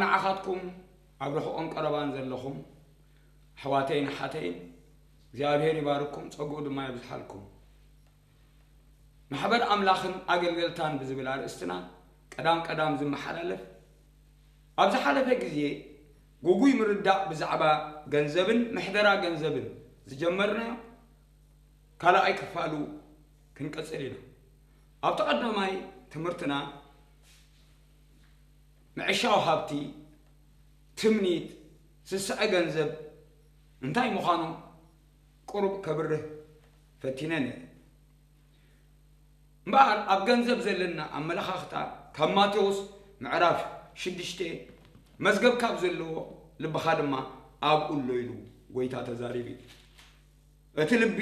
ንዓኻትኩም ኣብ ርሑቕን ቀረባን ዘለኹም ኣሕዋተይን ኣሓተይን እግዚኣብሔር ይባርኩም፣ ጸግኡ ድማ የብዝሓልኩም። ማሕበር ኣምላኽን ኣገልገልታን ብዝብል ኣርእስትና ቀዳም ቀዳም ዝመሓላለፍ፣ ኣብ ዝሓለፈ ግዜ ግጉይ ምርዳእ ብዛዕባ ገንዘብን ምሕደራ ገንዘብን ዝጀመርናዮ ካልኣይ ክፋሉ ክንቅጽል ኢና። ኣብቲ ቀዳማይ ትምህርትና ምዕሻው ሃብቲ፣ ትምኒት፣ ስስዐ ገንዘብ እንታይ ምዃኑ ቁሩብ ከብርህ ፈቲነ ነይረ። እምበኣር ኣብ ገንዘብ ዘለና ኣመለኻኽታ ካብ ማቴዎስ ምዕራፍ ሽዱሽተ፣ "መዝገብካ ኣብ ዘለዎ ልብኻ ድማ ኣብኡ ኣሎ" ኢሉ ጎይታ ተዛሪቡ እዩ። እቲ ልቢ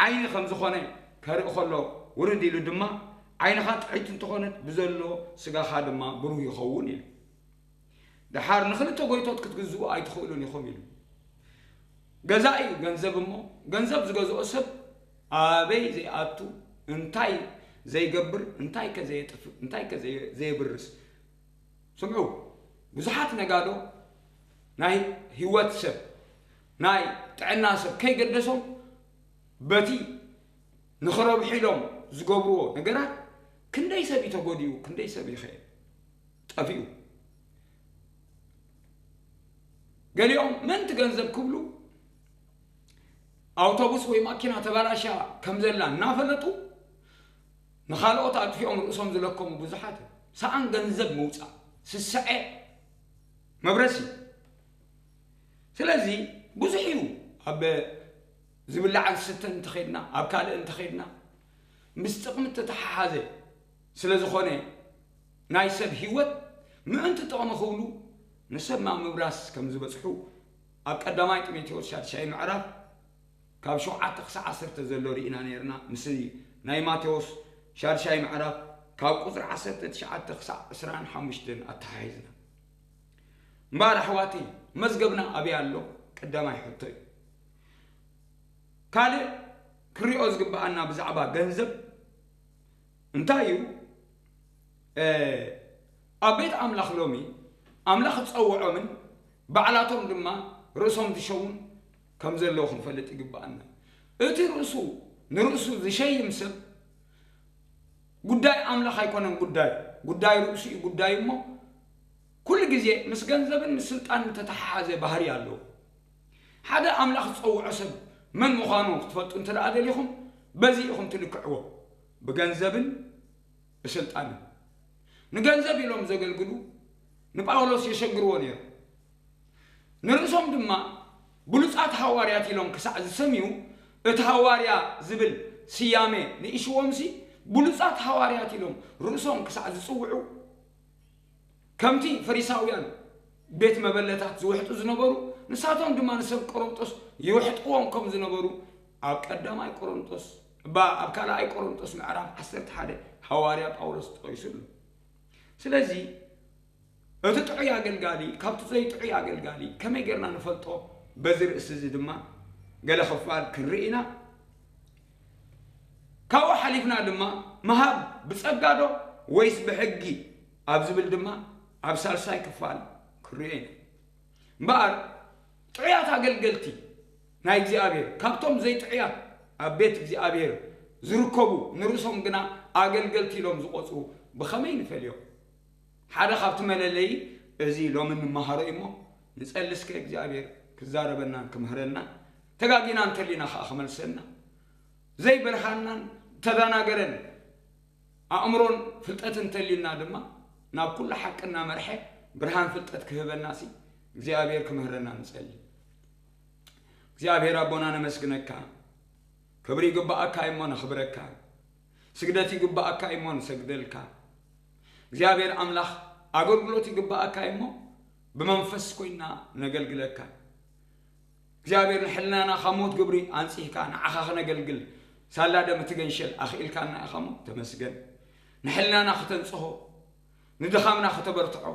ዓይኒ ከም ዝኾነ ከርኢ ከሎ፣ ውርድ ኢሉ ድማ፣ "ዓይንኻ ጥዕይቲ እንተኾነት፣ ብዘሎ ስጋኻ ድማ ብሩህ ይኸውን" ኢሉ። ደሓር ንኽልተ ጎይቶት ክትግዝኡ ኣይትኽእሉን ኢኹም ኢሉ። ገዛኢ ገንዘብ እሞ፣ ገንዘብ ዝገዝኦ ሰብ ኣበይ ዘይኣቱ፣ እንታይ ዘይገብር፣ እንታይ ከ ዘየጥፍእ፣ እንታይ ከ ዘየ-፣ ዘየብርስ። ስምዑ፣ ብዙሓት ነጋዶ ናይ ህይወት ሰብ፣ ናይ ጥዕና ሰብ ከይገደሶም በቲ ንኽረብሑ ኢሎም ዝገብርዎ ነገራት ክንደይ ሰብ እዩ ተጎዲኡ፣ ክንደይ ሰብ ይኸ ጠፊኡ። ገሊኦም ምእንቲ ገንዘብ ክብሉ ኣውቶቡስ ወይ ማኪና ተባላሽያ ከም ዘላ እናፈለጡ ንኻልኦት ኣጥፊኦም ርእሶም ዝለከሙ ብዙሓት። ሰኣን ገንዘብ ምውፃእ፣ ስስዐ፣ መብረሲ። ስለዚ ብዙሕ እዩ። ኣብ ዝብላዕን ስተን እንተኸድና፣ ኣብ ካልእ እንተኸድና፣ ምስ ጥቕሚ እተተሓሓዘ ስለ ዝኾነ፣ ናይ ሰብ ህይወት ምእንቲ ጥቕሚ ክብሉ ንሰብ ናብ ምብራስ ከም ዝበጽሑ ኣብ ቀዳማይ ጢሞቴዎስ ሻድሻይ ምዕራፍ ካብ ሸውዓተ ክሳዕ ዓሰርተ ዘሎ ርኢና ነይርና። ምስ ናይ ማቴዎስ ሻድሻይ ምዕራፍ ካብ ቁጽሪ ዓሰርተ ትሽዓተ ክሳዕ ዕስራን ሓሙሽተን ኣተሓሒዝና። እምበኣር ኣሕዋተይ፣ መዝገብና ኣበይ ኣሎ? ቀዳማይ ሕቶ እዩ። ካልእ ክንሪኦ ዝግብኣና ብዛዕባ ገንዘብ እንታይ እዩ? እ፣ ኣብ ቤት ኣምላኽ ሎሚ ኣምላኽ ዝጸውዖምን ባዕላቶም ድማ ርእሶም ዝሸውን ከም ዘለዉ ክንፈልጥ ይግብኣና። እቲ ርእሱ ንርእሱ ዝሸይም ሰብ ጉዳይ ኣምላኽ ኣይኮነን ጉዳዩ፣ ጉዳይ ርእሱ እዩ ጉዳዩ እሞ፣ ኩሉ ግዜ ምስ ገንዘብን ምስ ስልጣንን ዝተተሓሓዘ ባህሪ ኣለዎ። ሓደ ኣምላኽ ዝጸውዖ ሰብ መን ምዃኑ ክትፈልጡ እንተ ደኣ ደሊኹም፣ በዚ ኢኹም ትልክዕዎ፣ ብገንዘብን ብስልጣንን። ንገንዘብ ኢሎም ዘገልግሉ ንጳውሎስ የሸግርዎ ነይሩ። ንርእሶም ድማ ብሉጻት ሃዋርያት ኢሎም ክሳዕ ዝሰምዩ፣ እቲ ሃዋርያ ዝብል ስያሜ ንኢሽዎምሲ፣ ብሉጻት ሃዋርያት ኢሎም ርእሶም ክሳዕ ዝጽውዑ፣ ከምቲ ፈሪሳውያን ቤት መበለታት ዝውሕጡ ዝነበሩ፣ ንሳቶም ድማ ንሰብ ቆሮንጦስ ይውሕጥዎም ከም ዝነበሩ ኣብ ቀዳማይ ቆሮንጦስ፣ እባ ኣብ ካልኣይ ቆሮንጦስ ምዕራፍ ዓሰርተ ሓደ ሃዋርያ ጳውሎስ ተጠቒሱ ኣሎ። ስለዚ እቲ ጥዑይ ኣገልጋሊ ካብቲ ዘይጥዑይ ኣገልጋሊ ከመይ ጌርና ንፈልጦ? በዚ ርእሲ እዚ ድማ ገለ ክፋል ክንርኢ ኢና። ካብኡ ሓሊፍና ድማ ምሃብ ብጸጋ ዶ ወይስ ብሕጊ ኣብ ዝብል ድማ ኣብ ሳልሳይ ክፋል ክንሪኦ ኢና። እምበኣር ጥዑያት ኣገልገልቲ ናይ እግዚኣብሔር ካብቶም ዘይጥዑያት ኣብ ቤት እግዚኣብሔር ዝርከቡ ንርእሶም ግና ኣገልገልቲ ኢሎም ዝቖጽሩ ብኸመይ ንፈልዮም? ሓደ ካብቲ መለለዪ እዚ ሎሚ እንመሃሮ እዩ እሞ፣ ንጸሊ እስከ እግዚኣብሔር ክዛረበናን ክምህረናን፣ ተጋጊና እንተሊና ኸኣ ክመልሰና፣ ዘይበርሃናን ተደናገረን ኣእምሮን ፍልጠትን እንተሊና ድማ፣ ናብ ኩሉ ሓቂ እናመርሐ ብርሃን ፍልጠት ክህበናሲ እግዚኣብሔር ክምህረና ንጸሊ። እግዚኣብሔር ኣቦና ነመስግነካ። ክብሪ ይግብኣካ እሞ ነኽብረካ። ስግደት ይግብኣካ እሞ ንሰግደልካ። እግዚኣብሔር ኣምላኽ ኣገልግሎት ይግብኣካ እሞ ብመንፈስ ኮይና ነገልግለካ። እግዚኣብሔር ንሕልናና ካብ ሞት ግብሪ ኣንጺህካ ንዓኻ ክነገልግል ሳላ ደም እቲ ገንሸል ኣኽኢልካና ኢኻ እሞ ተመስገን። ንሕልናና ክተንጽሆ፣ ንድኻምና ክተበርትዖ፣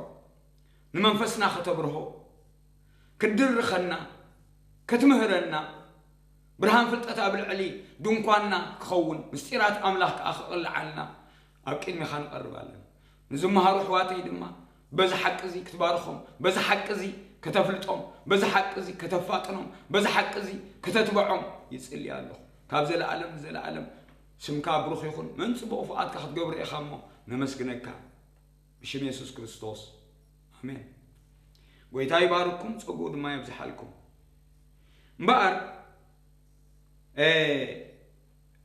ንመንፈስና ክተብርሆ፣ ክትድርኸና፣ ክትምህረና፣ ብርሃን ፍልጠት ኣብ ልዕሊ ድንኳንና ክኸውን፣ ምስጢራት ኣምላኽ ከኣ ክቕልዓልና ኣብ ቅድሜኻ ንቐርብ ኣለና። ንዝመሃሩ ኣሕዋተይ ድማ በዚ ሓቂ እዚ ክትባርኾም፣ በዚ ሓቂ እዚ ከተፍልጦም፣ በዚ ሓቂ እዚ ከተፋጥኖም፣ በዚ ሓቂ እዚ ከተትብዖም ይጽሊ ኣለኹ። ካብ ዘለኣለም ንዘለኣለም ስምካ ብሩኽ ይኹን። ምን ጽቡቕ ፍቓድካ ክትገብሮ ኢኻ እሞ ነመስግነካ። ብሽም የሱስ ክርስቶስ ኣሜን። ጎይታ ይባርኩም፣ ጸጉኡ ድማ የብዝሓልኩም። እምበኣር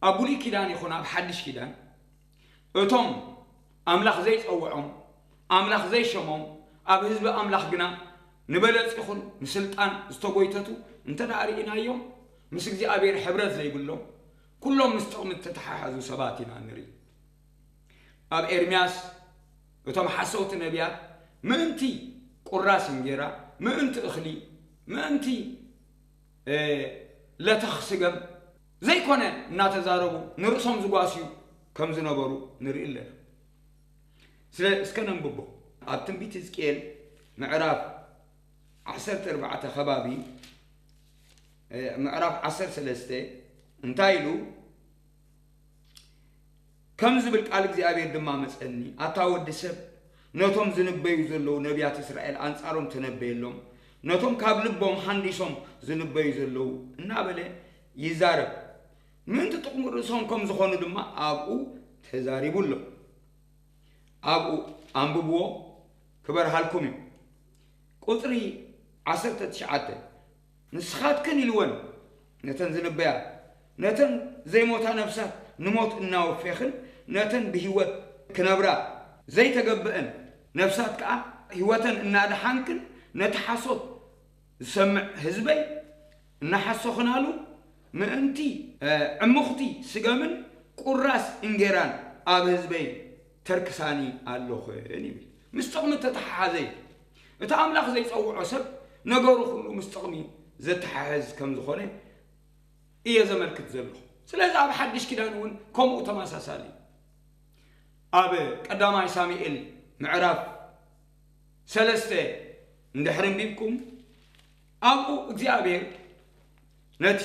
ኣብ ብሉይ ኪዳን ይኹን ኣብ ሓድሽ ኪዳን እቶም ኣምላኽ ዘይጸውዖም፣ ኣምላኽ ዘይሸሞም፣ ኣብ ህዝቢ ኣምላኽ ግና ንበለጽ ይኹን ንስልጣን ዝተጎይተቱ እንተ ደኣ ርኢናዮም፣ ምስ እግዚኣብሔር ሕብረት ዘይብሎም፣ ኩሎም ምስ ጥቕሚ እተተሓሓዙ ሰባት ኢና ንርኢ። ኣብ ኤርምያስ እቶም ሓሰውቲ ነቢያት ምእንቲ ቁራስ እንጌራ፣ ምእንቲ እኽሊ፣ ምእንቲ ለተኽ ስገም ዘይኮነ እናተዛረቡ ንርእሶም ዝጓስዩ ከም ዝነበሩ ንርኢ ኣለና። ስለ እስከ ነንብቦ። ኣብ ትንቢት ሕዝቅኤል ምዕራፍ ዓሰርተ ኣርባዕተ ከባቢ፣ ምዕራፍ ዓሰርተ ሰለስተ እንታይ ኢሉ? ከም ዝብል ቃል እግዚኣብሔር ድማ መጸኒ፣ ኣታ ወዲ ሰብ፣ ነቶም ዝንበዩ ዘለዉ ነቢያት እስራኤል ኣንጻሮም ተነበየሎም፣ ነቶም ካብ ልቦም ሃንዲሶም ዝንበዩ ዘለዉ እናበለ ይዛረብ። ምእንቲ ጥቕሚ ርእሶም ከም ዝኾኑ ድማ ኣብኡ ተዛሪቡ ኣሎ። ኣብኡ ኣንብብዎ፣ ክበርሃልኩም እዩ። ቁጽሪ ዓሰርተ ትሽዓተ ንስኻትክን ኢልወን ነተን ዝንበያ፣ ነተን ዘይሞታ ነፍሳት ንሞት እናወፌኽን ነተን ብህይወት ክነብራ ዘይተገብአን ነፍሳት ከኣ ህይወተን እናደሓንክን ነቲ ሓሶት ዝሰምዕ ህዝበይ እናሓሰኹናሉ ምእንቲ ዕሙኽቲ ስገምን ቁራስ እንጌራን ኣብ ህዝበይ ተርክሳኒ ኣለኹን ይብል። ምስ ጥቕሚ እተተሓሓዘ እዩ። እቲ ኣምላኽ ዘይጸውዖ ሰብ ነገሩ ኩሉ ምስ ጥቕሚ ዘተሓሕዝ ከም ዝኾነ እየ ዘመልክት ዘለኹ። ስለዚ ኣብ ሓድሽ ኪዳን እውን ከምኡ ተመሳሳሊ እዩ። ኣብ ቀዳማይ ሳሙኤል ምዕራፍ ሰለስተ እንድሕር ኣንቢብኩም ኣብኡ እግዚኣብሔር ነቲ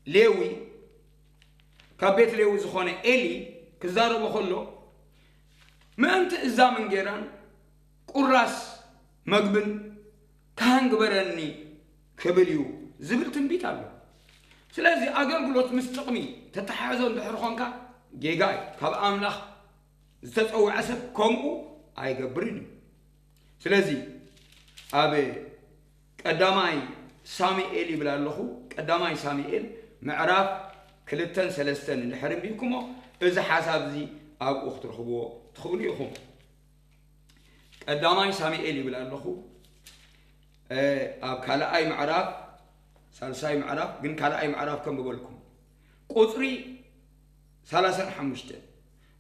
ሌዊ ካብ ቤት ሌዊ ዝኾነ ኤሊ ክዛረቦ ከሎ ምእንቲ እዛም እንጌራን ቁራስ መግብን ካህን ግበረኒ ክብል እዩ ዝብል ትንቢት ኣሎ። ስለዚ ኣገልግሎት ምስ ጥቕሚ ተተሓሕዞ እንድሕር ኾንካ ጌጋ እዩ። ካብ ኣምላኽ ዝተጸውዐ ሰብ ከምኡ ኣይገብርን እዩ። ስለዚ ኣብ ቀዳማይ ሳሙኤል ይብል ኣለኹ። ቀዳማይ ሳሙኤል ምዕራፍ ክልተን ሰለስተን እንድሕር ኣንቢብኩሞ እዚ ሓሳብ እዚ ኣብኡ ክትረኽብዎ ትኽእሉ ኢኹም። ቀዳማይ ሳሙኤል ይብል ኣለኹ። ኣብ ካልኣይ ምዕራፍ፣ ሳልሳይ ምዕራፍ፣ ግን ካልኣይ ምዕራፍ ከንብበልኩም። ቁጽሪ ሰላሳን ሓሙሽተን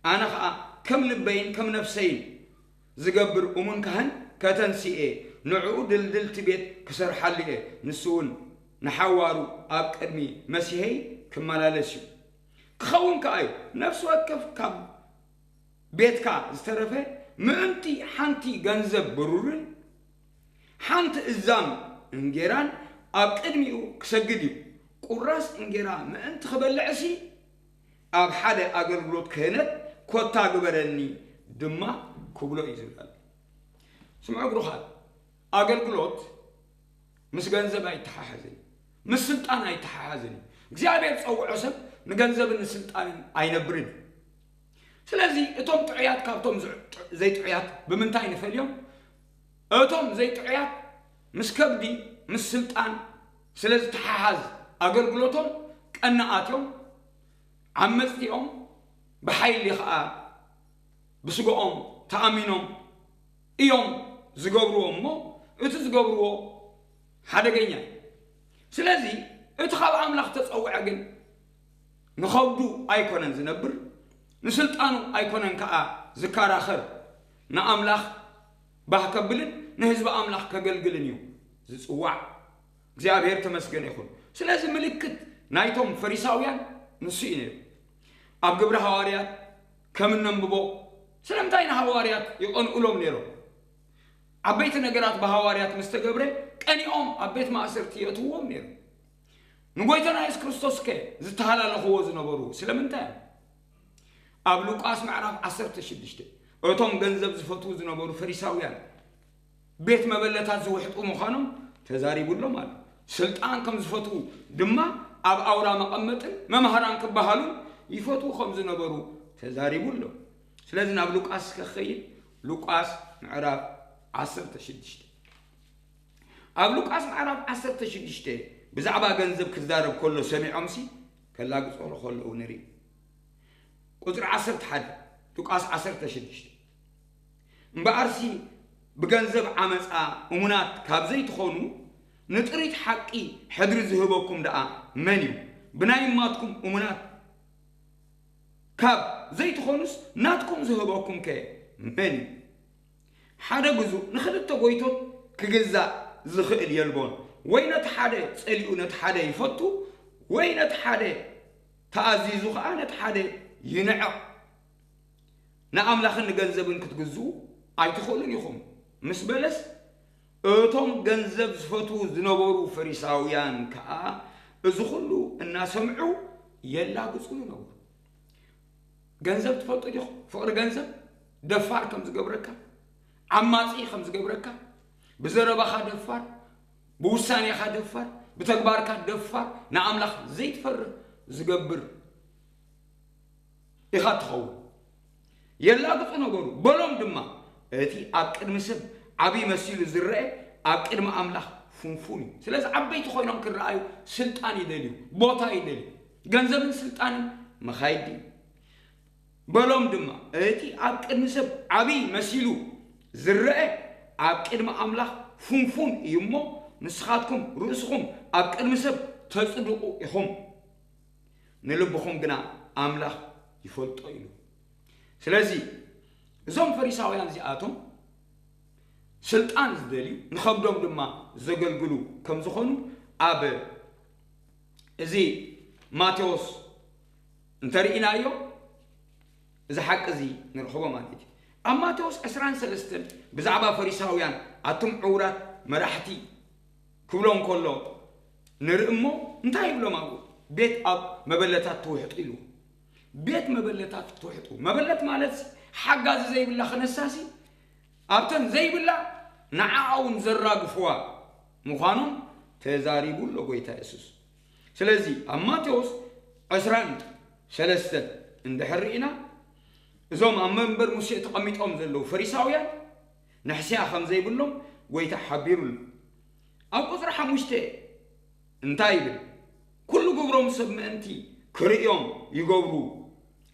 ኣነ ኸኣ ከም ልበይን ከም ነፍሰይን ዝገብር እሙን ካህን ከተንስኤ ንዕኡ ድልድልቲ ቤት ክሰርሓሉ እየ። ንሱ እውን ንሓዋሩ ኣብ ቅድሚ መሲሐይ ክመላለስ እዩ። ክኸውን ከኣ እዩ። ነፍሲ ወከፍ ካብ ቤትካ ዝተረፈ ምእንቲ ሓንቲ ገንዘብ ብሩርን ሓንቲ እዛም እንጌራን ኣብ ቅድሚኡ ክሰግድ እዩ። ቁራስ እንጌራ ምእንቲ ክበልዕሲ ኣብ ሓደ ኣገልግሎት ክህነት ኮታ ግበረኒ ድማ ክብሎ እዩ ዝብል ኣሎ። ስምዑ ብሩኻት፣ ኣገልግሎት ምስ ገንዘብ ኣይተሓሓዝን፣ ምስ ስልጣን ኣይተሓሓዝን እዩ። እግዚኣብሔር ዝጸውዖ ሰብ ንገንዘብን ንስልጣንን ኣይነብርን እዩ። ስለዚ እቶም ጥዑያት ካብቶም ዝዕ-፣ ዘይጥዑያት ብምንታይ ንፈልዮም? እቶም ዘይጥዑያት ምስ ከብዲ፣ ምስ ስልጣን ስለ ዝተሓሓዝ ኣገልግሎቶም ቀናኣት እዮም፣ ዓመጽቲ እዮም፣ ብሓይሊ ኸኣ ብስጋኦም ተኣሚኖም እዮም ዝገብርዎ እሞ እቲ ዝገብርዎ ሓደገኛ እዩ። ስለዚ እቲ ካብ ኣምላኽ ተጸውዐ ግን ንኸብዱ ኣይኮነን ዝነብር፣ ንስልጣኑ ኣይኮነን ከኣ ዝከራኸር፣ ንኣምላኽ ባህ ከብልን ንህዝቢ ኣምላኽ ከገልግልን እዩ ዝጽዋዕ። እግዚኣብሔር ተመስገን ይኹን። ስለዚ ምልክት ናይቶም ፈሪሳውያን ንሱ እዩ ነይሩ። ኣብ ግብሪ ሃዋርያት ከም እነንብቦ ስለምንታይ ንሃዋርያት ይቐንኡሎም ነይሮም? ዓበይቲ ነገራት ብሃዋርያት ምስ ተገብረ ቀኒኦም ኣብ ቤት ማእሰርቲ የእትውዎም ነይሩ። ንጎይታና የሱስ ክርስቶስ ከ ዝተሃላለኽዎ ዝነበሩ ስለምንታይ እዮም? ኣብ ሉቃስ ምዕራፍ ዓሰርተ ሽዱሽተ እቶም ገንዘብ ዝፈትዉ ዝነበሩ ፈሪሳውያን ቤት መበለታት ዝውሕጡ ምዃኖም ተዛሪቡሎም ኣሎ። ስልጣን ከም ዝፈትዉ ድማ ኣብ ኣውራ መቐመጥን መምሃራን ክበሃሉን ይፈትዉ ከም ዝነበሩ ተዛሪቡ ኣሎ። ስለዚ ናብ ሉቃስ ከኸይድ፣ ሉቃስ ምዕራፍ ዓሰርተ ሽዱሽተ። ኣብ ሉቃስ ምዕራፍ ዓሰርተ ሽዱሽተ ብዛዕባ ገንዘብ ክዛረብ ከሎ ሰሚዖምሲ ከላግጾ ከለዉ ንርኢ። ቁጽሪ ዓሰርተ ሓደ፣ ሉቃስ ዓሰርተ ሽዱሽተ። እምበኣርሲ ብገንዘብ ዓመጻ እሙናት ካብ ዘይትኾኑ፣ ንጥሪት ሓቂ ሕድሪ ዝህበኩም ደኣ መን እዩ? ብናይ እማትኩም እሙናት ካብ ዘይትኾኑስ፣ ናትኩም ዝህበኩም ከ መን እዩ? ሓደ ግዙእ ንኽልተ ጎይቶት ክግዛእ ዝኽእል የልቦን። ወይ ነቲ ሓደ ጸሊኡ ነቲ ሓደ ይፈቱ፣ ወይ ነቲ ሓደ ተኣዚዙ ኸኣ ነቲ ሓደ ይንዕቕ። ንኣምላኽን ንገንዘብን ክትግዝኡ ኣይትኽእሉን ኢኹም ምስ በለስ፣ እቶም ገንዘብ ዝፈትዉ ዝነበሩ ፈሪሳውያን ከኣ እዚ ኹሉ እናሰምዑ የላግጹሉ ነበሩ። ገንዘብ ትፈልጡ ዲኹም? ፍቕሪ ገንዘብ ደፋር ከም ዝገብረካ፣ ዓማጺ ከም ዝገብረካ፣ ብዘረባኻ ደፋር፣ ብውሳኔኻ ደፋር፣ ብተግባርካ ደፋር፣ ንኣምላኽ ዘይትፈርህ ዝገብር ኢኻ ትኸውን። የላግጹ ነበሩ። በሎም ድማ፣ እቲ ኣብ ቅድሚ ሰብ ዓብዪ መሲሉ ዝረአ ኣብ ቅድሚ ኣምላኽ ፍንፉን እዩ። ስለዚ ዓበይቲ ኮይኖም ክረኣዩ ስልጣን ይደልዩ፣ ቦታ ይደልዩ። ገንዘብን ስልጣንን መኻይድ ድዩ? በሎም ድማ፣ እቲ ኣብ ቅድሚ ሰብ ዓብዪ መሲሉ ዝረአ ኣብ ቅድሚ ኣምላኽ ፍንፉን እዩ እሞ፣ ንስኻትኩም ርእስኹም ኣብ ቅድሚ ሰብ ተጽድቑ ኢኹም፣ ንልብኹም ግና ኣምላኽ ይፈልጦ ኢሉ። ስለዚ እዞም ፈሪሳውያን እዚኣቶም ስልጣን ዝደልዩ፣ ንኸብዶም ድማ ዘገልግሉ ከም ዝኾኑ ኣብ እዚ ማቴዎስ እንተርኢናዮ፣ እዚ ሓቂ እዚ ንረኽቦ ማለት እዩ። ኣብ ማቴዎስ ዕስራን ሰለስተን ብዛዕባ ፈሪሳውያን፣ ኣቱም ዕውራት መራሕቲ ክብሎም ከሎ ንርኢ እሞ፣ እንታይ ይብሎም ኣብኡ? ቤት ኣብ መበለታት ትውሕጡ ኢሉ። ቤት መበለታት ትውሕጡ። መበለት ማለት ሓጋዚ ዘይብላ ክነሳሲ፣ ኣብተን ዘይብላ ንዓኣ እውን ዘራግፍዋ ምዃኖም ተዛሪቡ ኣሎ ጎይታ የሱስ። ስለዚ ኣብ ማቴዎስ ዕስራን ሰለስተን እንድሕር ርኢና፣ እዞም ኣብ መንበር ሙሴ ተቐሚጦም ዘለዉ ፈሪሳውያን ንሕስያ ከም ዘይብሎም ጎይታ ሓቢሩ ኣሎ። ኣብ ቁጽሪ ሓሙሽተ እንታይ ይብል? ኩሉ ግብሮም ሰብ ምእንቲ ክርእዮም ይገብሩ፣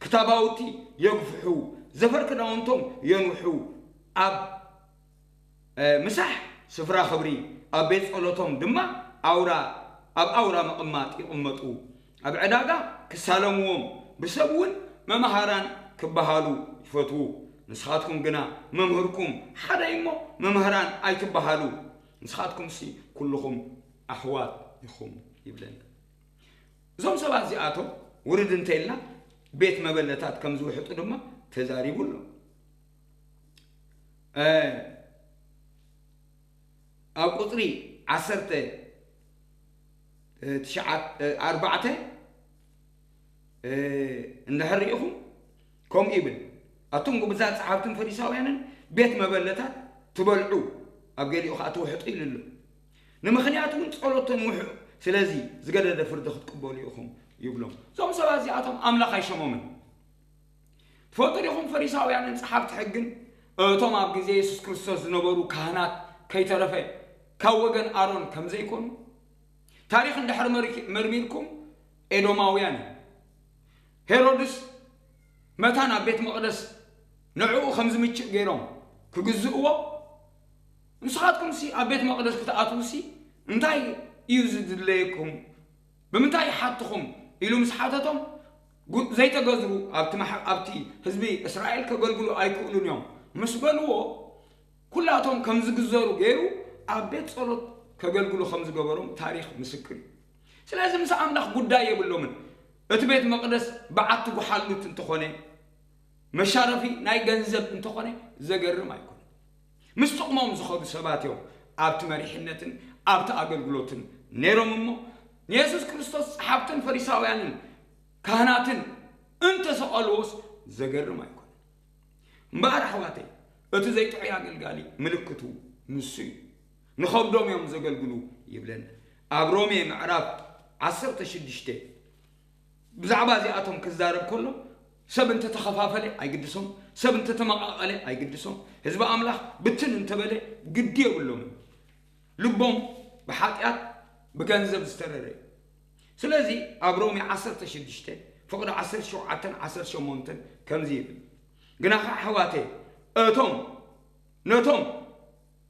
ክታባውቲ የግፍሑ፣ ዘፈር ክዳውንቶም የንውሑ፣ ኣብ እ፣ ምሳሕ ስፍራ ክብሪ፣ ኣብ ቤት ጸሎቶም ድማ ኣውራ፣ ኣብ ኣውራ ምቕማጥ ይቕመጡ። ኣብ ዕዳጋ ክሳለምዎም፣ ብሰብ እውን መምሃራን ክበሃሉ ይፈትዉ። ንስኻትኩም ግና መምህርኩም ሓደ እዩ እሞ መምህራን ኣይትበሃሉ። ንስኻትኩምሲ ኩልኹም ኣሕዋት ኢኹም ይብለና። እዞም ሰባት እዚኣቶም ውርድ እንተኢልና ቤት መበለታት ከም ዝውሕጡ ድማ ተዛሪቡ ኣሎ። እ፣ ኣብ ቁጽሪ ዓሰርተ፣ እ፣ ትሽዓት-፣ እ፣ ኣርባዕተ፣ እ፣ እንድሕር ርኢኹም ከምኡ ይብል፣ ኣቱም ግብዛት ጸሓፍትን ፈሪሳውያንን ቤት መበለታት ትበልዑ፣ ኣብ ገሊኡ ኸኣ ትውሕጡ ኢሉ ኣሎ። ንምኽንያት እውን ጸሎት ተንውሑ፣ ስለዚ ዝገደደ ፍርዲ ክትቅበሉ ኢኹም ይብሎም። እዞም ሰባት እዚኣቶም ኣምላኽ ኣይሸሞምን። ትፈልጡ ዲኹም? ፈሪሳውያንን ጸሓፍቲ ሕግን እቶም ኣብ ግዜ የሱስ ክርስቶስ ዝነበሩ ካህናት ከይተረፈ ካብ ወገን ኣሮን ከም ዘይኮኑ ታሪኽ እንድሕር መርኪ-፣ መርሚርኩም ኤዶማውያን እዮም። ሄሮድስ መታን ኣብ ቤት መቕደስ ንዕኡ ከም ዝምችእ ገይሮም ክግዝእዎ፣ ንስኻትኩምሲ ኣብ ቤት መቕደስ ክትኣትዉሲ እንታይ እዩ ዝድለየኩም? ብምንታይ ይሓትኹም? ኢሉ ምስ ሓተቶም፣ ጉ-፣ ዘይተገዝሩ ኣብቲ ማሕ-፣ ኣብቲ ህዝቢ እስራኤል ከገልግሉ ኣይክእሉን እዮም ምስ በልዎ፣ ኩላቶም ከም ዝግዘሩ ገይሩ ኣብ ቤት ጸሎት ከገልግሉ ከም ዝገበሮም ታሪኽ ምስክር እዩ። ስለዚ ምስ ኣምላኽ ጉዳይ የብሎምን። እቲ ቤት መቕደስ በዓቲ ጉሓሉት እንተኾነ፣ መሻረፊ ናይ ገንዘብ እንተኾነ ዘገርም ኣይኮነን። ምስ ጥቕሞም ዝኸዱ ሰባት እዮም ኣብቲ መሪሕነትን ኣብቲ ኣገልግሎትን ነይሮም እሞ፣ ንየሱስ ክርስቶስ ጸሓፍትን ፈሪሳውያንን ካህናትን እንተሰቐልዎስ ዘገርም ኣይኮነን። እምበኣር ኣሕዋተይ፣ እቲ ዘይጥዑይ ኣገልጋሊ ምልክቱ ንሱ እዩ። ንኸብዶም እዮም ዘገልግሉ ይብለና። ኣብ ሮሜ ምዕራፍ ዓሰርተ ሽዱሽተ ብዛዕባ እዚኣቶም ክዛረብ ከሎ፣ ሰብ እንተተኸፋፈለ ኣይግድሶም፣ ሰብ እንተተመቓቐለ ኣይግድሶም፣ ህዝቢ ኣምላኽ ብትን እንተበለ ግዲ የብሎምን። ልቦም ብሓጢኣት ብገንዘብ ዝተረረ እዩ። ስለዚ ኣብ ሮሜ ዓሰርተ ሽዱሽተ ፍቕዲ ዓሰርተ ሸውዓተን ዓሰርተ ሸሞንተን ከምዚ ይብል፣ ግናኸ ኣሕዋተይ፣ እቶም ነቶም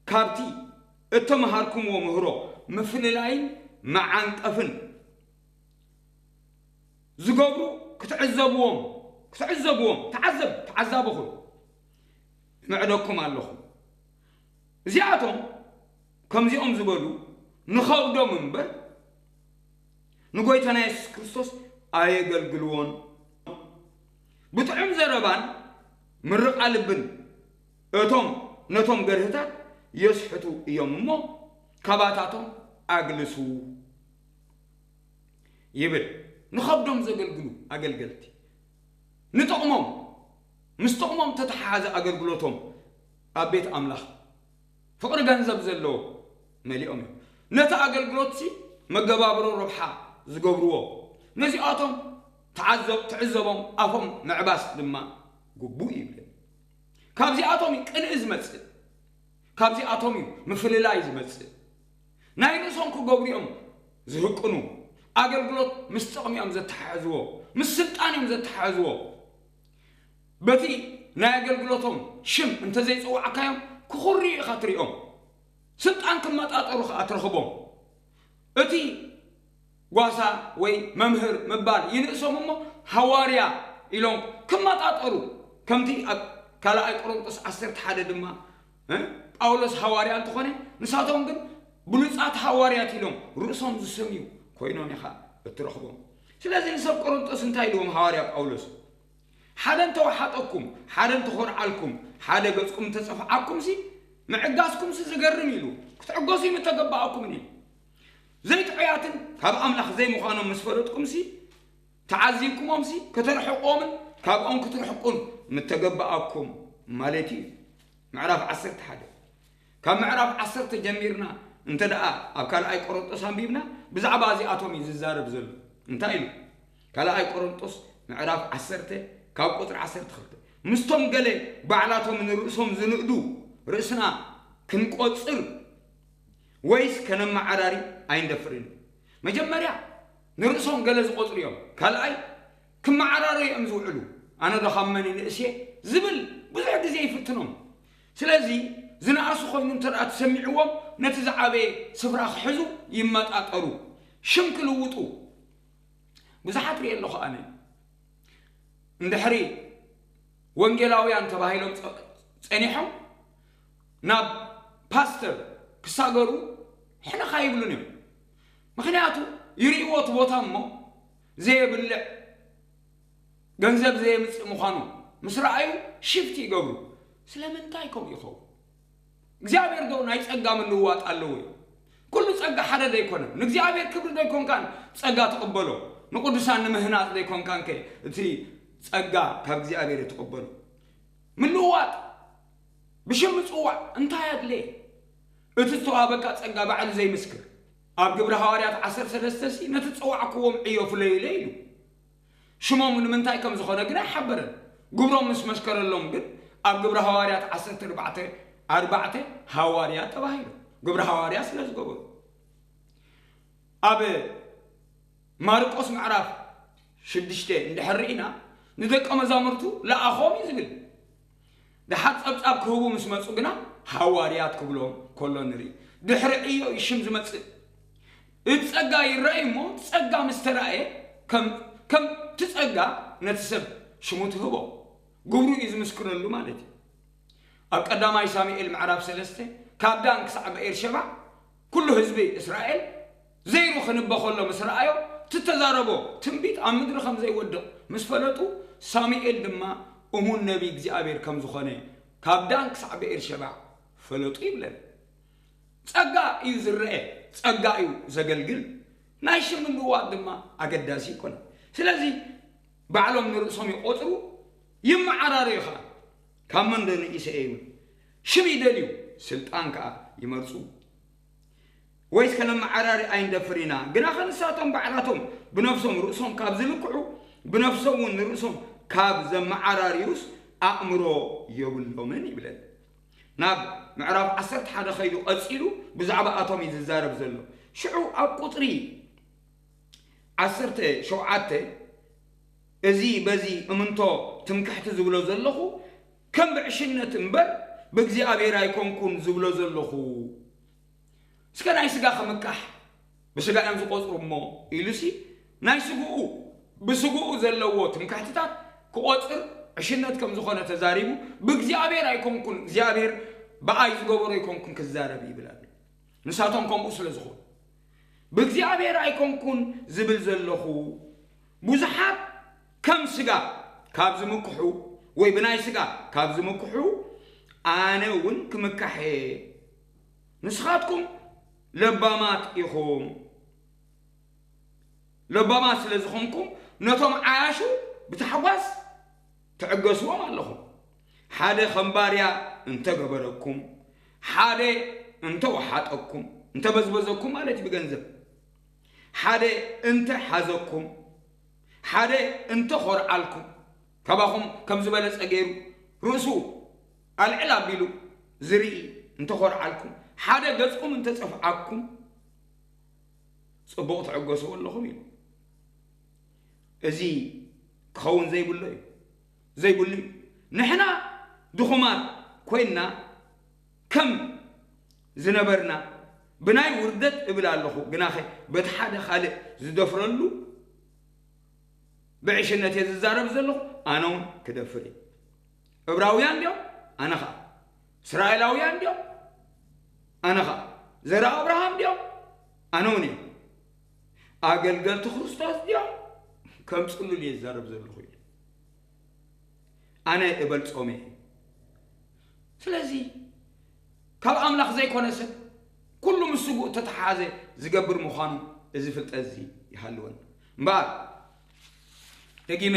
ካብቲ እተመሃርኩምዎ ምህሮ ምፍልላይን መዓንቀፍን ዝገብሩ ክትዕዘብዎም ክትዕዘብዎም ተዓዘብ ተዓዛቢ ኩን እምዕደኩም ኣለኹ። እዚኣቶም ከምዚኦም ዝበሉ ንኸብዶም እምበር ንጎይታና የሱስ ክርስቶስ ኣየገልግልዎን። ብጥዑም ዘረባን ምርቓ ልብን እቶም ነቶም ገርህታት የስሕቱ እዮም እሞ ካባታቶም ኣግልሱ ይብል። ንኸብዶም ዘገልግሉ ኣገልገልቲ ንጥቕሞም ምስ ጥቕሞም ተተሓሓዘ ኣገልግሎቶም ኣብ ቤት ኣምላኽ ፍቕሪ ገንዘብ ዘለዎ መሊኦም እዮም። ነቲ ኣገልግሎትሲ መገባብሮ ረብሓ ዝገብርዎ ነዚኣቶም ተዓዘብ ትዕዘቦም ኣፎም ምዕባስ ድማ ግቡእ ይብለን። ካብዚኣቶም እዩ ቅንኢ ዝመጽእ፣ ካብዚኣቶም እዩ ምፍልላይ ዝመጽእ። ናይ ርእሶም ክገብሩ እዮም ዝህቅኑ፣ ኣገልግሎት ምስ ጥቕሚ እዮም ዘተሓሕዝዎ፣ ምስ ስልጣን እዮም ዘተሓሕዝዎ። በቲ ናይ ኣገልግሎቶም ሽም እንተዘይጸዋዕካዮም ክኹርዩ ኢኻ ትሪኦም። ስልጣን ክመጣጠሩ ኸኣ ትረኽቦም። እቲ ጓሳ ወይ መምህር ምባል ይንእሶም እሞ ሃዋርያ ኢሎም ክመጣጠሩ፣ ከምቲ ኣብ ካልኣይ ቆሮንጦስ ዓሰርተ ሓደ ድማ እ ጳውሎስ ሃዋርያ እንተኾነ ንሳቶም ግን ብሉጻት ሃዋርያት ኢሎም ርእሶም ዝሰምዩ ኮይኖም ኢኻ እትረኽቦም። ስለዚ ንሰብ ቆሮንጦስ እንታይ ኢልዎም ሃዋርያ ጳውሎስ? ሓደ እንተወሓጠኩም፣ ሓደ እንተኾርዓልኩም፣ ሓደ ገጽኩም እንተጸፍዓኩምሲ ምዕጋስኩምሲ ዝገርም ኢሉ ክትዕገሱ እዩ ምተገባኣኩምን ኢሉ። ዘይጥዑያትን ካብ ኣምላኽ ዘይምዃኖም ምስ ፈለጥኩምሲ ተዓዚብኩሞምሲ ከተርሕቆምን ካብኦም ክትርሕቁን ምተገባኣኩም ማለት እዩ። ምዕራፍ ዓሰርተ ሓደ ካብ ምዕራፍ ዓሰርተ ጀሚርና እንተ ደኣ ኣብ ካልኣይ ቆሮንጦስ ኣንቢብና ብዛዕባ እዚኣቶም እዩ ዝዛረብ ዘሎ። እንታይ ኢሉ? ካልኣይ ቆሮንጦስ ምዕራፍ ዓሰርተ ካብ ቁጽሪ ዓሰርተ ክልተ ምስቶም ገለ ባዕላቶም ንርእሶም ዝንእዱ ርእስና ክንቆጽር ወይስ ከነመዓራሪ ኣይንደፍርን? መጀመርያ ንርእሶም ገለ ዝቆጽሩ እዮም። ካልኣይ ክመዓራረዩ እዮም ዝውዕሉ። ኣነ ዶ ካብ መን ይንእስ እየ ዝብል ብዙሕ ግዜ ይፍትኖም። ስለዚ ዝነኣሱ ኮይኑ እንተ ደኣ ተሰሚዕዎም ነቲ ዝዓበየ ስፍራ ክሕዙ ይመጣጠሩ። ሽም ክልውጡ ብዙሓት ሪኤ ኣለኹ ኣነ። እንድሕሪ ወንጌላውያን ተባሂሎም ጸ- ጸኒሖም ናብ ፓስተር ክሳገሩ ሕነኻ ይብሉን እዮም። ምኽንያቱ ይርእይዎ እቲ ቦታ እሞ ዘየብልዕ ገንዘብ ዘየምጽእ ምዃኑ ምስ ረኣዩ ሽፍት ይገብሩ። ስለምንታይ ከምኡ ይኸውን? እግዚኣብሔር ዶ ናይ ጸጋ ምልውዋጥ ኣለዎ እዩ? ኩሉ ጸጋ ሓደ ዶ ኣይኮነን? ንእግዚኣብሔር ክብሪ ዶ ኣይኮንካን ጸጋ ትቕበሎ? ንቅዱሳን ንምህናጽ ዶ ኣይኮንካን ከ እቲ ጸጋ ካብ እግዚኣብሔር ትቕበሎ? ምልውዋጥ ብሽም ምጽዋዕ እንታይ ኣድለየ? እቲ ዝተዋህበካ ጸጋ ባዕሉ ዘይምስክር ኣብ ግብሪ ሃዋርያት ዓሰርተ ሰለስተ ሲ ነቲ ጸዋዕክዎም ዕዮ ፍለዩለይ ኢሉ። ሽሞም ንምንታይ ከም ዝኾነ ግን ኣይሓበረን። ግብሮም ምስ መስከረሎም ግን ኣብ ግብሪ ሃዋርያት ዓሰርተ ኣርባዕተ ኣርባዕተ ሃዋርያ ተባሂሉ። ግብሪ ሃዋርያ ስለ ዝገበሩ ኣብ ማርቆስ ምዕራፍ ሽዱሽተ እንድሕር ርኢና ንደቀ መዛሙርቱ ለኣኾም እዩ ዝብል። ደሓር ጸብጻብ ክህቡ ምስ መጹ ግና ሃዋርያት ክብሎም ከሎ ንርኢ። ድሕሪ ዕዮ እዩ ሽም ዝመጽእ። እቲ ጸጋ ይረኣይ እሞ ጸጋ ምስ ተራእየ ከም ከም እቲ ጸጋ ነቲ ሰብ ሽሙ ትህቦ። ግብሩ እዩ ዝምስክረሉ ማለት እዩ። ኣብ ቀዳማይ ሳሙኤል ምዕራፍ ሰለስተ ካብ ዳን ክሳዕ በኤርሸባ ኩሉ ህዝቢ እስራኤል ዘይሩ ክንበ ከሎ ምስ ረኣዮ እቲ ተዛረቦ ትንቢት ኣብ ምድሪ ከም ዘይወድቕ ምስ ፈለጡ ሳሙኤል ድማ እሙን ነቢይ እግዚኣብሔር ከም ዝኾነ ካብ ዳን ክሳዕ በኤርሸባ ፈለጡ ይብለን። ጸጋ እዩ ዝረአ፣ ጸጋ እዩ ዘገልግል። ናይ ሽም ምልውዋጥ ድማ ኣገዳሲ ይኮነ። ስለዚ ባዕሎም ንርእሶም ይቆጽሩ ይመዓራረዩ ኸኣ። ካብ መን ዶ ንኢሰ ይብል? ሽም ይደልዩ፣ ስልጣን ከኣ ይመርጹ። ወይስ ከነመዓራሪ ኣይንደፍር ኢና? ግናኸ ንሳቶም ባዕላቶም ብነፍሶም ርእሶም ካብ ዝልክዑ፣ ብነፍሶም እውን ንርእሶም ካብ ዘመዓራርዩስ ኣእምሮ የብሎምን ይብለና። ናብ ምዕራፍ ዓሰርተ ሓደ ከይዱ ቀጺሉ ብዛዕባ ኣቶም እዩ ዝዛረብ ዘሎ። ሽዑ ኣብ ቁጽሪ ዓሰርተ ሸውዓተ፣ እዚ በዚ እምንቶ ትምክሕቲ ዝብሎ ዘለኹ ከም ብዕሽነት እምበር ብእግዚኣብሔር ኣይኮንኩን ዝብሎ ዘለኹ። እስከ ናይ ስጋ ክምካሕ ብስጋ እዮም ዝቆጽሩ እሞ ኢሉሲ ናይ ስግኡ ብስግኡ ዘለዎ ትምክሕትታት ክቆጽር ዕሽነት ከም ዝኾነ ተዛሪቡ፣ ብእግዚኣብሔር ኣይኮንኩን፣ እግዚኣብሔር ብኣይ ዝገበሮ ኣይኮንኩን ክዛረብ ይብል ኣሎ። ንሳቶም ከምኡ ስለ ዝኾኑ ብእግዚኣብሔር ኣይኮንኩን ዝብል ዘለኹ፣ ብዙሓት ከም ስጋ ካብ ዝምክሑ ወይ ብናይ ስጋ ካብ ዝምክሑ ኣነ እውን ክምካሕ እየ። ንስኻትኩም ለባማት ኢኹም። ለባማት ስለ ዝኾንኩም ነቶም ዓያሹ ብታሕጓስ ትዕገስዎም ኣለኹም። ሓደ ከም ባርያ እንተገበረኩም፣ ሓደ እንተወሓጠኩም፣ እንተበዝበዘኩም ማለት እዩ ብገንዘብ፣ ሓደ እንተሓዘኩም፣ ሓደ እንተኾርዓልኩም፣ ካባኹም ከም ዝበለጸ ገይሩ ርእሱ ኣልዕል ኣቢሉ ዝርኢ እንተኾርዓልኩም፣ ሓደ ገጽኩም እንተጸፍዓኩም፣ ጽቡቕ ትዕገስዎ ኣለኹም ኢሉ። እዚ ክኸውን ዘይብሎ እዩ፣ ዘይብሉ እዩ። ንሕና ድኹማት ኮይንና ከም ዝነበርና ብናይ ውርደት እብል ኣለኹ፣ ግናኸ በቲ ሓደ ካልእ ዝደፍረሉ ብዕሽነት እየ ዝዛረብ ዘለኹ፣ ኣነ እውን ክደፍር እየ። እብራውያን ድዮም? ኣነ ኸዓ። እስራኤላውያን ድዮም? ኣነ ኸዓ። ዘርኣ ኣብርሃም ድዮም? ኣነ እውን እየ። ኣገልገልቲ ክርስቶስ ድዮም? ከም ጽሉል እየ ዝዛረብ ዘለኹ ኢሉ። ኣነ እበልጾም እየ። ስለዚ ካብ ኣምላኽ ዘይኮነ ሰብ ኩሉ ምስ ስግኡ እተተሓሓዘ ዝገብር ምዃኑ እዚ ፍልጠት እዚ ይሃልወን። እምበኣር ደጊመ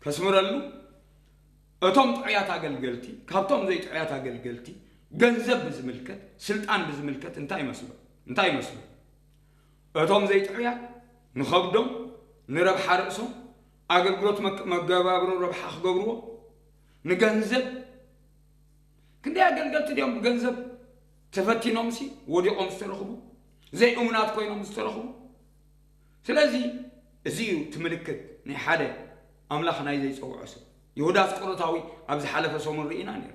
ከስምረሉ፣ እቶም ጥዑያት ኣገልገልቲ ካብቶም ዘይጥዑያት ኣገልገልቲ ገንዘብ ብዝምልከት፣ ስልጣን ብዝምልከት እንታይ ይመስሎ? እንታይ ይመስሎ? እቶም ዘይጥዑያት ንኸብዶም፣ ንረብሓ ርእሶም፣ ኣገልግሎት መክ-፣ መገባብሮ ረብሓ ክገብርዎ፣ ንገንዘብ፣ ክንደይ ኣገልገልቲ ድዮም ብገንዘብ ተፈቲኖምሲ ወዲቖም ዝተረኽቡ፣ ዘይእሙናት ኮይኖም ዝተረኽቡ? ስለዚ እዚ እዩ እቲ ምልክት ናይ ሓደ ኣምላኽ ናይ ዘይጸውዖ ሰብ። ይሁዳ ኣስቆሮታዊ ኣብ ዝሓለፈ ሰሙን ርኢና ነይሩ።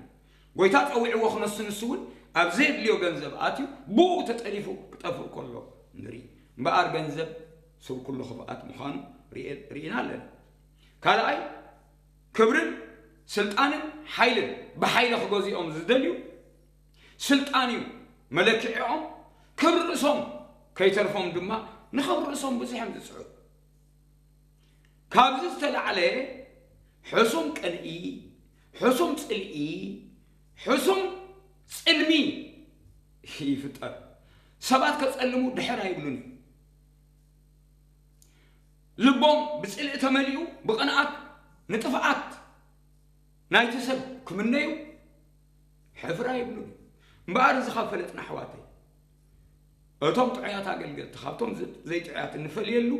ጎይታ ጸዊዕዎ ክነሱ፣ ንሱ እውን ኣብ ዘየድልዮ ገንዘብ ኣትዩ ብኡ ተጠሊፉ ክጠፍእ ከሎ ንርኢ። እምበኣር ገንዘብ ሰብ ኩሉ ክፍኣት ምዃኑ ርኤ-፣ ርኢና ኣለና። ካልኣይ፣ ክብርን ስልጣንን ሓይልን ብሓይሊ ክገዝኦም ዝደልዩ፣ ስልጣን እዩ መለክዒኦም። ክብሪ ርእሶም ከይተርፎም ድማ ንኽብሪ ርእሶም ብዙሕ እዮም ዝጽዕሩ። ካብዚ ዝተላዕለ ሕሱም ቅንኢ፣ ሕሱም ጽልኢ፣ ሕሱም ጽልሚ ይፍጠር። ሰባት ከጸልሙ ድሕር ኣይብሉን እዩ። ልቦም ብጽልኢ ተመሊኡ ብቕንኣት ንጥፍኣት ናይቲ ሰብ ክምነዩ ሕፍር ኣይብሉን እዩ። እምበኣር እዚ ካብ ፈለጥና ኣሕዋተይ፣ እቶም ጥዑያት ኣገልገልቲ ካብቶም ዘ-፣ ዘይጥዑያት እንፈልየሉ፣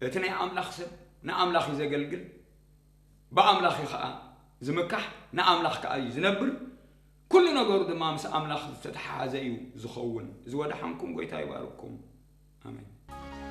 እቲ ናይ ኣምላኽ ሰብ ንኣምላኽ እዩ ዘገልግል፣ ብኣምላኽ እዩ ኸኣ ዝምካሕ፣ ንኣምላኽ ከኣ እዩ ዝነብር፣ ኩሉ ነገሩ ድማ ምስ ኣምላኽ ዝተተሓሓዘ እዩ ዝኸውን። እዚ ወደሓንኩም፣ ጎይታ ይባርኩም። ኣሜን።